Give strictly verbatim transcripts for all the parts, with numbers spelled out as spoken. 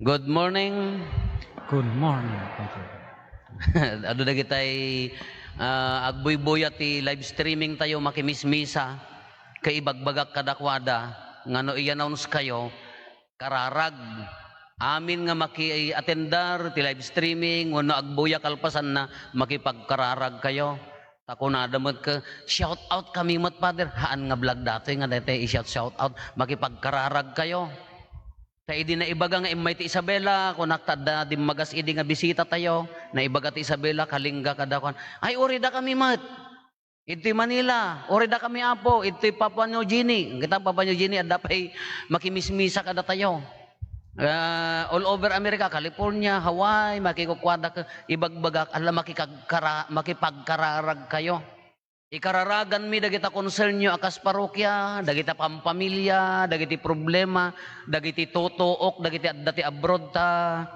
Good morning. Good morning, Father. Adu dagitay, ah, agbuybuya ti live streaming tayo, makimismisa. Kaibagbagak kadakuada nga no i-announce kayo, kararag. Amin nga maki-attendar ti live streaming wenno agbuya kalpasanna, makipagkararag kayo. Ta kunada met ket, "Shout out kami met, Father." Haan nga vlog datoy nga daytoy i-shout, shout out. Makipagkararag kayo. Ta idi naibaga nga immay ti Isabela, kunak ta adda dimmagas idi nga bisita tayo, naibaga ti Isabela, kalingga kada kuan, "Ay, urida kami met. Idtoy Manila, urida kami, Apo, idtoy Papua New Guinea." Kita Papua New Guinea, adda pay makimismisa kada tayo. Ah, all over America, California, Hawaii, makikukuada ka, ibagbagak, ala makikagkara-, makipagkararag kayo. Ikararaganmi dagita konsernyo a kas parokya, dagita pampamilya, dagiti problema, dagiti tutuok, dagiti adda ti abroad ta.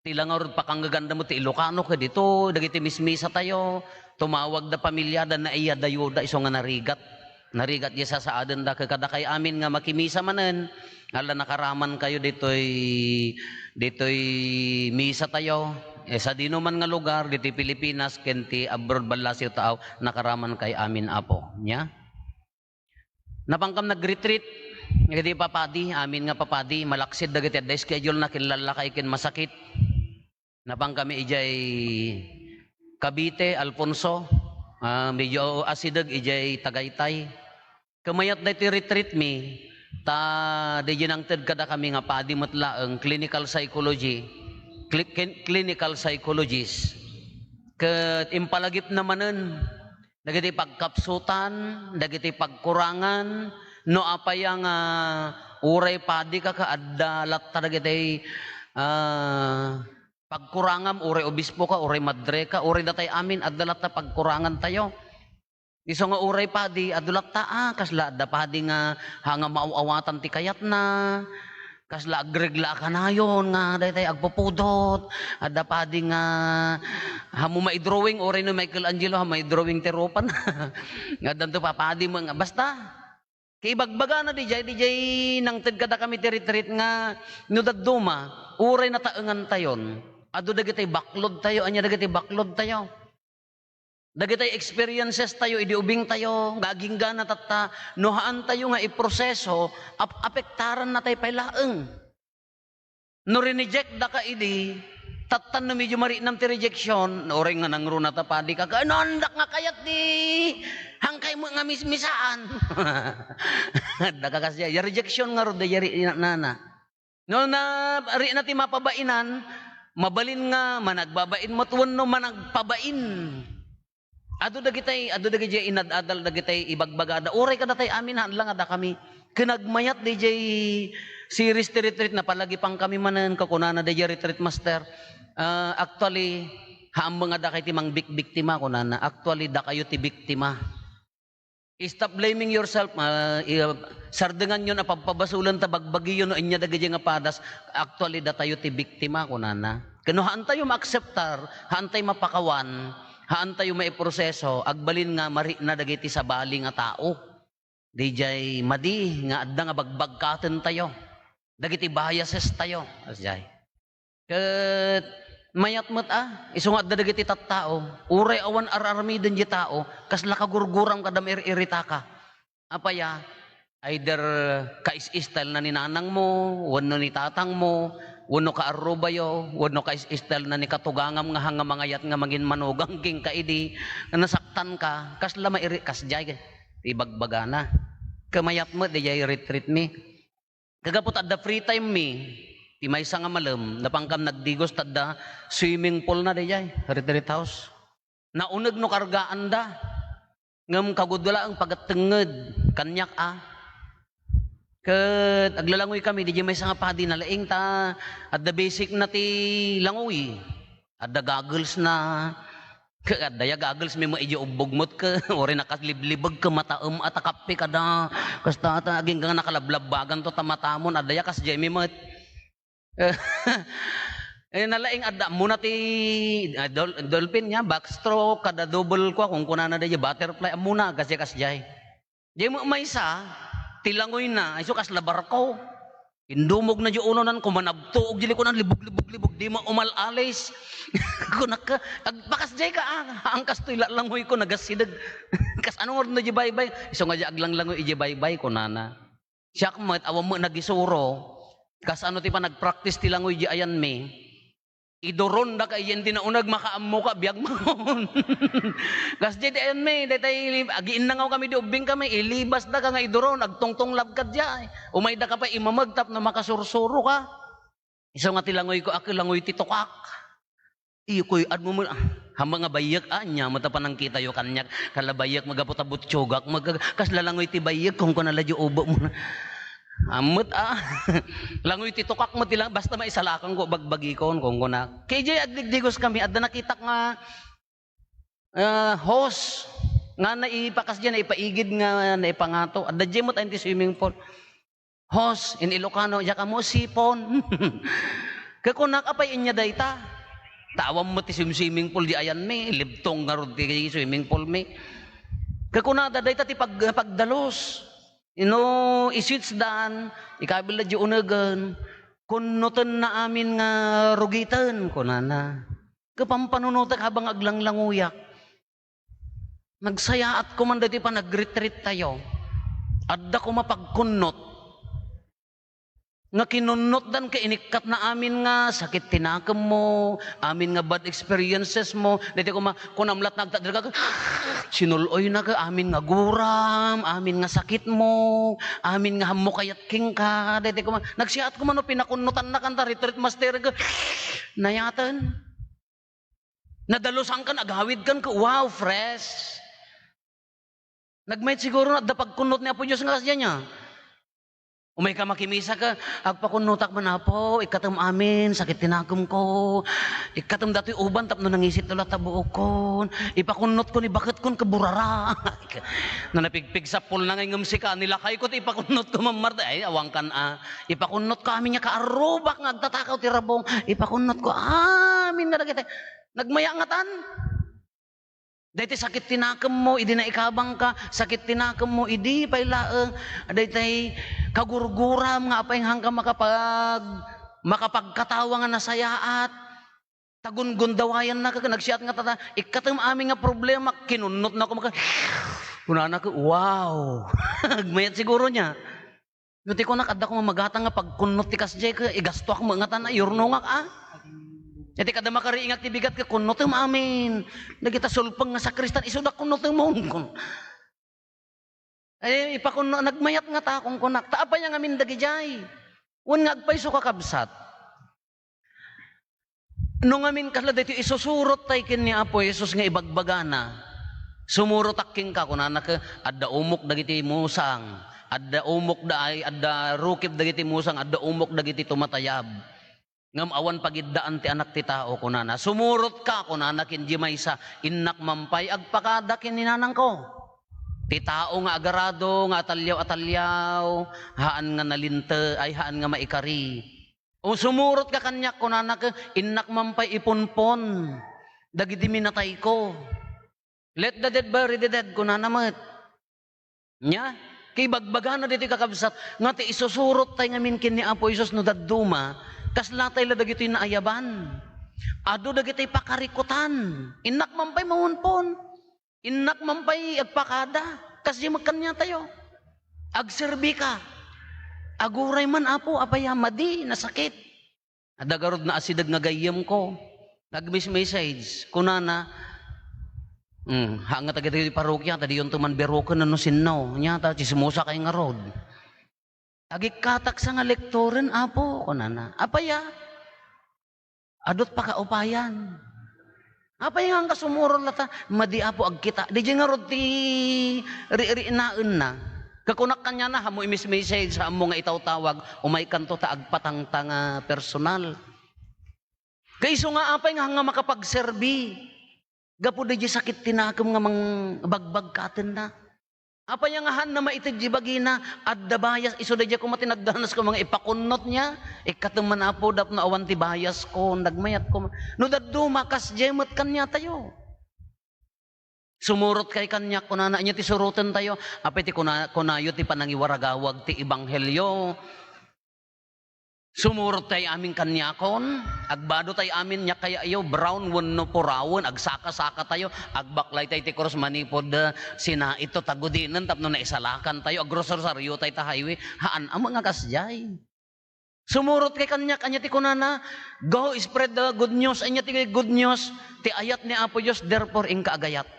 Ti la ngarud pakanggaganda met ti Ilocano ket dito, dagiti mismisa tayo, tumawagda pamiliada, naiyadayoda, isu nga narigat. Narigat diay sasaadenda ket kadakay amin nga makimisa manen, ala nakaraman kayo ditoy, ditoy misa tayo. Eh, sadino man nga lugar, ditoy Pilipinas, ken ti abroad, ballasiw taaw, nakaraman kay amin, Apo. Nya? Napankam nag-retreat, dagiti papadi, amin nga papadi, malaksid dagiti adda schedule na, kinlallakay ken masakit. Napankami idiay Cavite, Alfonso, ah, medyo asideg idiay Tagaytay. Kamayat daytoy retreat mi, ta diay nangted kadakami nga padi met laeng, clinical psychology, cli-, clin-, clinical psychologist. Ket impalagipna manen dagiti pagkapsutan, dagiti pagkurangan, no apay a nga uray padi ka, ket adda latta dagiti, ah, pagkurangam, uray obispo ka, uray madre ka, uray datay amin, adda latta pagkurangan tayo. Isu nga uray padi, adu latta, ah, kasla adda padi nga, ha, nga maaw-awatan ti kayatna, kasla agregla a kanayon nga daytay agpupudot, adda padi nga, ha, mo maidrawing, uray no Michelangelo, ha, maidrawing ti rupan. Nga addanto papadi mo nga, basta, kaibagbagana dijay, dijay nangted kadakami ti retreat nga no dadduma, uray nataengan tayon. Adu dagitay baklod tayo, ania dagitay baklod tayo? Dagitay experiences tayo idi ubing tayo, nga aginggana tatta, no haan tayo nga iproseso, ap-, apektaran na tayo pay laeng. No rineject da ka idi, tattan no medyo marinam ti rejection, no uray nga nangruna ta padi ka, "Kaano, andak nga kayat di, hangkay mo nga mismisaan." Adda ka kasi, ya rejection nga ro, da ya ri-, na, na. No na, ri na ti mapabainan, mabalin nga managbabain met wenno managpabain. Adu dagitay, adu dagiti inad-adal dagitay ibagbagada. Uray kadatay amin, haan la nga dakami. Ken nagmayat dijay series ti retreat, napalagipan kami manen, kakunana dijay retreat master, ah, actually, haan met nga dakay ti mangbikbiktima, kunana. Actually, dakayo ti biktima. Stop blaming yourself, ah, i-, sardenganyon a pabpabasolen ta bagbagiyo no ania dagiti nga padas. Actually, datayo ti biktima, kunana. Ken no haantayo maakseptar, haantayo mapakawan, haantayo maiproseso, agbalin nga marikna dagiti sabali nga tao. Dijay madi nga adda nga bagbagkaten tayo. Dagiti biases tayo. Asjay. Ket mayat met a, isu nga adda dagiti tattao, uray awan ar-armiden di tao, kasla kagurguram kada mair-iritaka. Apay a, either ka-style na ni nanangmo, wenno ni tatangmo, wenno kaarrubayo, wenno ka-style na ni katugangam nga hanga mangayat nga mangin manugang kenka idi, nasaktanka, kasla mairi-, kasjay, ibagbagana. Ket mayat met, dijay retreat mi. Kagapu ta adda free time mi, ti maysa nga malem, napankam nagdigos ta adda swimming pool na dijay, retreat house. Nauneg no kargaanda. Ngem kagudua laeng pagattengnged kaniak a. Ket aglalangoy kami, dijay maysa nga padi, nalaing ta adda basic na ti langoy. Adda goggles na. Ke-, adda ya goggles mi mo idiay ubbog met ke, uray nakaliblibeg ke mataem a ta kappe kada. Kasta ta agingga nga nakalablabbagan to ta matamon, adda ya kasjay mi met. Eh, nalaing adda ammona ti, ah, dol-, dolphin niya, backstroke, kada double kua, kunkunana da butterfly, ammona, kasjay, kasjay. Di mo maysa, ti langoyna, isu kasla barko. Indumogna di ulonan, kuman agtuog di likunan, libog, libog, libog, di ma-, umal-alis. Kunak, "Agpakasdiay ka, ah. Ang kastoy lalangoy ko, nagasideg." Kas ano nga di baybay? Isu nga di aglanglangoy, iji baybay, kunana. Siak met, awan met nagisuro. Kas ano ti panagpractice ti langoy di ayanmi. Iduron da ka, iyan ti nauneg, makaammo ka, biag maon. Kas di, di ayanmi, daytay, agiinnangaw kami di ubbing kami, ilibas da ka nga iduron, agtungtunglab ka diay. Umay da ka pay imameg tapno makasursuro ka. Isu nga ti langoy ko, a, langoy ti tukak. Iyo, kuy-admo mo, ah, hama nga bayyek, ah, ania met a panangkitayo kaniak, kala bayyek magaputa butiogak, mag-, kasla langoy ti bayyek, kunkuna la di ubo mo. Ammet, ah. Langoy ti tukak met ti lang, basta maisalakang ko, bagbagikon, kunkuna. Kay di agdigdigos kami, adda nakitak nga, ah, hose, nga naipakasdiay, naipaigid nga naipangato. Adda diay met ayan ti swimming pool. Hose, in Ilocano, diak ammo, sipon. Kakunak, "Apay ania dayta?" Ta awan met ti swim-, swimming pool di ayanmi, libtong ngarud ti swimming pool mi. Kakunada, "Dayta ti pag-, pagdalus. Ino, i-switch dan, ikabil da di unegen, kunnotenna amin nga rugiten," kunana. Ket pampanunotek habang aglanglangoyak. Nagsayaat koma daytoy panagretreat tayo. Adda koma pagkunnot. Nga kinunnotdan ket inikkatna amin nga sakit ti nakemmo, amin nga bad experiences mo. Daytoy koma, kunam lat nga agtagder ka, sinul-oy na ka, amin nga guram, amin nga sakit mo, amin nga hammo kayat kenka. Daytoy koma, nagsayaat koma no pinakunnotanna kanta, retreat master ka, nayaten. Nadalusankan, agawidkan ket, wow, fresh. Nagmayat siguro no adda pagkunnot ni Apo Dios nga kasdiay nia. Umayka makimisa ket, "Agpakunnotak man, Apo, ikkatem amin, sakit ti nakemko. Ikkatem datoy uban tapno nangisitto latta buokkon. Ipakunnotko ni baketkon ket burara." No napigpigsappulna ngay ngem sika, ni lakayko ti ipakunnotko, Ma'am Marta. Ay, awankan a. Ipakunnotko amin nga kaarrubak nga agtatakaw ti rabong. Ipakunnotko amin nga dagiti. Nagmaya ngatan. Daytoy sakit ti nakemmo, idi naikabangka, sakit ti nakemmo, idi pay laeng, daytoy kagurguram nga apay nga haanka makapag-, makapagkatawa nga nasayaat. Ta gunggundawayannaka ket nagsiat nga tata, ikkatem amin nga problema, kinunnotna koma ket, kunana ket, "Wow!" Agmayat siguro nia. No ti kunak, adda koma magatang nga pagkunnot ti kasdiay ket igastoak met ngatan a, iyurnongak a. Iti kada makariingak ti bigat ket kunnotem amin. Dagita sulpeng nga sakristan, isuda kunnotemon. Ay, ipakunno, nagmayat ngata, kunkunak. Ta apay a ngamin dagidiay? Wen nga agpayso, kakabsat. No ngamin kasla daytoy isusurot tay ken ni Apo Jesus nga ibagbagana, "Sumurotak kenka," kunana ket, adda umok dagiti musang, adda umok da-, ay, adda rukib dagiti musang, adda umok dagiti tumatayab. Ngem awan pagiddaan ti Anak ti Tao, kunana. "Sumurotka," kunana ken di maysa, "innak man pay agpakada ken ni nanangko." Ti tao nga agarado, nga atalliaw-atalliaw, haan nga nalinte-, ay, haan nga maikari. "O sumurotka kaniak," kunana ket, "innak man pay ipunpon dagiti minatayko." "Let the dead bury the dead," kunana met. Nia, kaibagbagana ditoy, kakabsat, nga ti isusurot tay ngamin ken ni Apo Jesus no dadduma, kasla tay la dagitoy naayaban. Adu dagitoy pakarikutan. Innak man pay maunpon. Innak man pay agpakada. Kasdi met kaniatayo. Agserbika. Aguray man, Apo, apay a madi, nasakit. Adda garud naasideg nga gayyemko. Nag-message. Kunana, hmm, haanget dagiti parokia, ta diyonto man biroken no sinno. Nia ta, tsismosa kay ngarud. "Agikkatak sa nga lektoren, Apo," kunana. "Apay a? Adut pakaupayan." "Apay nga kasumurot latta?" "Madi, Apo, agkita." Di ngarud ti ri-, rinaenna. Kakunak kaniana, "Ammo i-message, ammo nga itawtawag, umaykanto ta agpatangta nga personal." Kaiso nga apay nga, nga makapagserbi gapu daydi sakit ti nakem nga mangbagbagkatenna? Apay nga haanna maited di bagina? Adda bias, isu daydi koma ti nagdanas koma nga ipakunnot nia. "Ikkatem man, Apo, tapno awan ti biasko, nagmayat koma." No dadduma, kasdiay met kaniatayo. "Sumurotkay kaniak," kunana, ania ti surotentayo? Apay ti kuna-, kunayo ti panangiwaragawag ti ebanghelio? Sumurot tay amin kaniakon, agbado tay amin, nia kayatyo, brown wenno purawen, agsaka-saka tayo, agbaklay tay ti krus manipud, eh, sinaitto tagudinen tapno naisalakan tayo, agrosarsario tay ta highway. Haan a met nga kasdiay. Sumurot kay kaniak, ania ti kunana? "Go spread the good news." Ania ti good news? Ti ayat ni Apo Dios, therefore, inka agayat.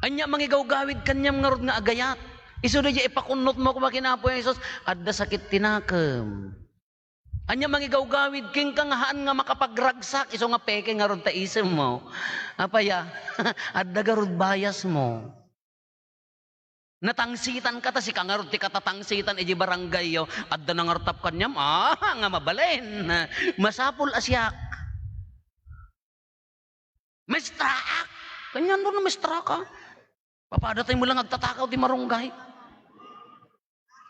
Ania mangigawgawid kaniam ngarud nga agayat? Isu daydiay ipakunnotmo koma ken Apo Jesus, adda sakit ti nakem. Ania mangigawgawid kenka nga haan nga makapagragsak, isu nga peke ngarud ta isemmo. Apay a, adda garud biasmo. Natangsitanka ta sika ngarud ti katatangsitan iti barangayyo, adda nangartap kaniam, ah, nga mabalin. Masapul a siak. Maestraak! Kaniano no maestraka? Papadatay mo lang agtatakaw ti marunggay.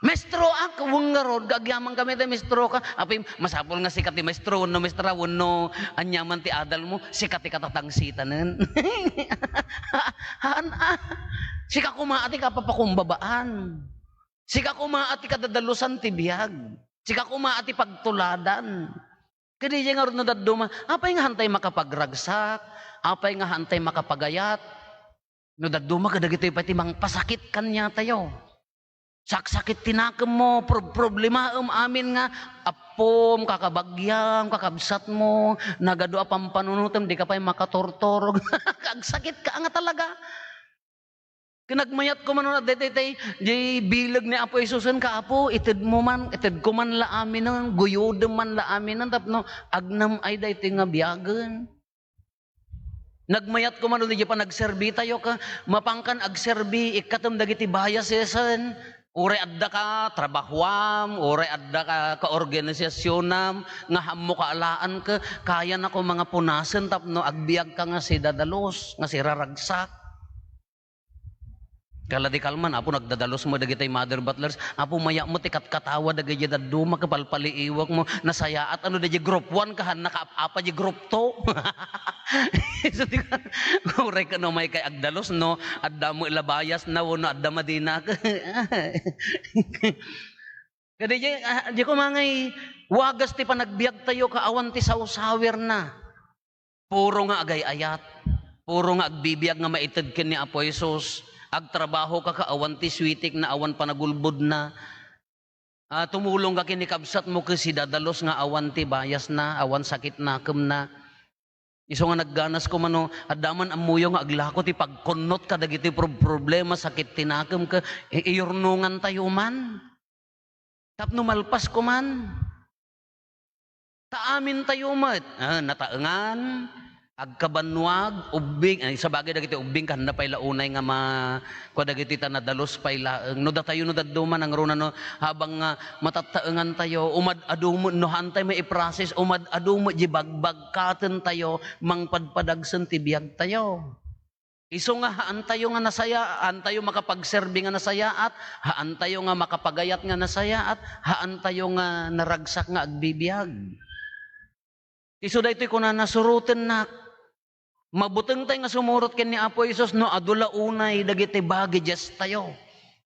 Maestroak, wen ngarud, agyaman kami ti maestroka. Apay, masapul nga sika ti maestro, wenno maestra, wenno aniaman ti adalmo, sika ti katatangsitanen. Haan, ah. Sika koma ti kapapakumbabaan. Sika koma ti kadadalusan ti biag. Sika koma ti pagtuladan. Kadi diay ngarud no dadduma, apay nga haantay makapagragsak, apay nga haantay makapagayat, no dadduma kadagitoy pay ti mangpasakit kaniatayo. Saksakit ti nakemmo, prob-, problemaem amin nga appom, kakabagiam, kakabsatmo, nagadu a pampanunotem, dika pay makaturturog. Agsakitka nga talaga. Ken agmayat koma no, daytoy tay, di bileg ni Apo Jesusen ka, "Apo, itedmo man, itedko man la aminen, guyodem man la aminen, tapno agnam-ay daytoy nga biagen." Nagmayat koma no, di panagserbi tayo ka, mapankan agserbi, ikkatem dagiti biasen, uray adda ka trabahoam, uray adda ka kaorganisasionam, nga hammo ka alaan ka, kaya na koma nga punasen tapno agbiag ka nga sidadalus, nga siraragsak. Kala di kalman, Apo, nagdadalus mo dagitay mother butlers. Apo, mayat mo ti katkatawa dagiti dadduma, kapalpaliiwak mo. Nasayaat, ano, dagiti group one, kahan nakaap-apa di group two. So, di ka, uray ka no, may kay agdalus, no? Adda mo ilabayas na, no? Adda madina. Kadi, ah, di ko mangay, wagas ti panagbiag tayo, kaawan ti sawsawir na. Puro nga agay-ayat, puro nga agbibiag nga maited ken ni Apo Jesus. Agtrabaho ka, ka awan ti sweetik na, awan panagulbod na. Ah, tumulong ka ken ni kabsat mo ket sidadalus nga awan ti bayas na, awan sakit nakemna. Isu nga nagganas ko mano, adda man ammoyo nga aglako ti pagkunnot kadagiti prob-, problema, sakit ti nakem, ke, i-, iyurnongan tayo man. Tapno malpas ko man. Ta amintayo met, ah, nataengan, agkabannuag, ubbing, ay, sabagay dagiti ubbing, kanna pay la unay nga ma-, kua dagiti ta nadalus pay laeng. No datayo, no dadduma, nangruna, no, habang nga matattaengan tayo, umad-adu met, no, haantay maiprocess, umad-adu met di bagbagkaten tayo, mangpadpadagsen ti biag tayo. Isu nga haantayo nga nasaya-, haantayo makapagserbi nga nasayaat, haantayo nga makapagayat nga nasayaat, haantayo nga naragsak nga agbibiag. Isu daytoy kunana, "Surotennak." Mabutengtay nga sumurot ken ni Apo Jesus no adu la unay dagiti bagay diastayo.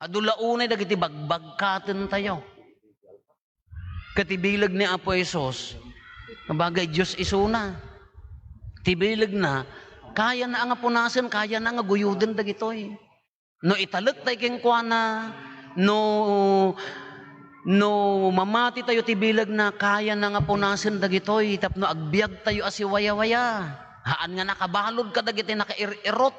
Adu la unay dagiti bagbagkaten tayo. Ket ti bileg ni Apo Jesus, bagay Dios isuna. Ti bilegna, kayana nga punasen, kayana nga guyoden dagitoy. No italek tay kenkuana, no, no mamati tayo ti bilegna, kayana nga punasen dagitoy tapno agbiag tayo a siwayawaya. Haan nga nakabalud kadagiti nakair-irot.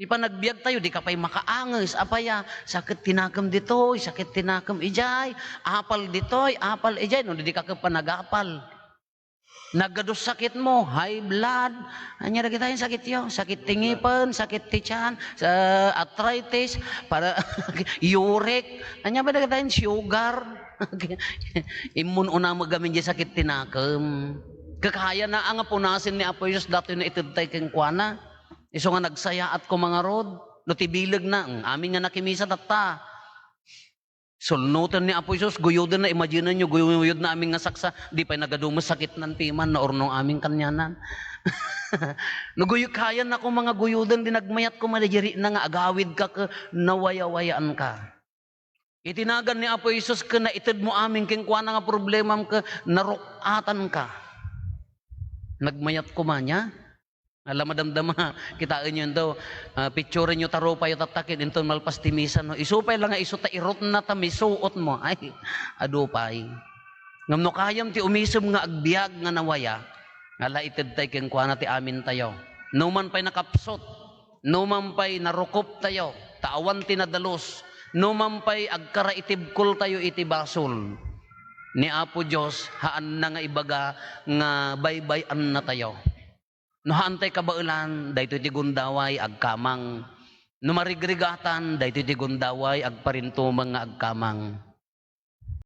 Ti panagbiag tayo, di ka pay makaanges. Apay a, sakit ti nakem ditoy, sakit ti nakem idiay, apal ditoy, apal idiay, no, di ka ket panagapal. Nagadu sakit mo, high blood. Ania dagita sakit yo? Sakit ti ngipen, sakit ti tiyan, sa arthritis, para, uric. Ania ba dagita, sugar? Immun una mo gamin di sakit ti nakem. Kakayana nga punasen ni Apo Jesus datoy no ited tay kenkuana. Isu nga nagsayaat koma ngarud, no ti bilegna, mm, amin nga nakimisa tatta. Sulnoten ni Apo Jesus, guyodenna, imagine-yo, guyodna amin nga saksa, di pay nagadu met sakitnan piman, naurnong amin kanianan. No guyo-, kayana koma nga guyoden, di nagmayat koma di rikna nga agawid ka ket nawayawayaan ka. Iti nagan ni Apo Jesus ken naitedmo amin kenkuana nga problemam ken naruk-atanka. Nagmayat koma nia. Ala, madamdama, kitaenyo ento, ah, picturenyo ta rupayo tatta ken inton malpas ti misa, no? Isu pay la nga isu ta irutna ta misuotmo. Ay, adu pay. Ngem no kayam ti umisem nga agbiag nga nawaya, ala, itedtay kenkuana ti amintayo. No man pay nakapsut, no man pay narukoptayo, ta awan ti nadalus, no man pay agkaraitibkoltayo iti basol, ni Apo Dios haanna nga ibaga nga baybay-annatayo. No haantay kabaelan, daytoy ti gundaway agkamang. No marigrigatan, daytoy ti gundaway agparintumeng nga agkamang.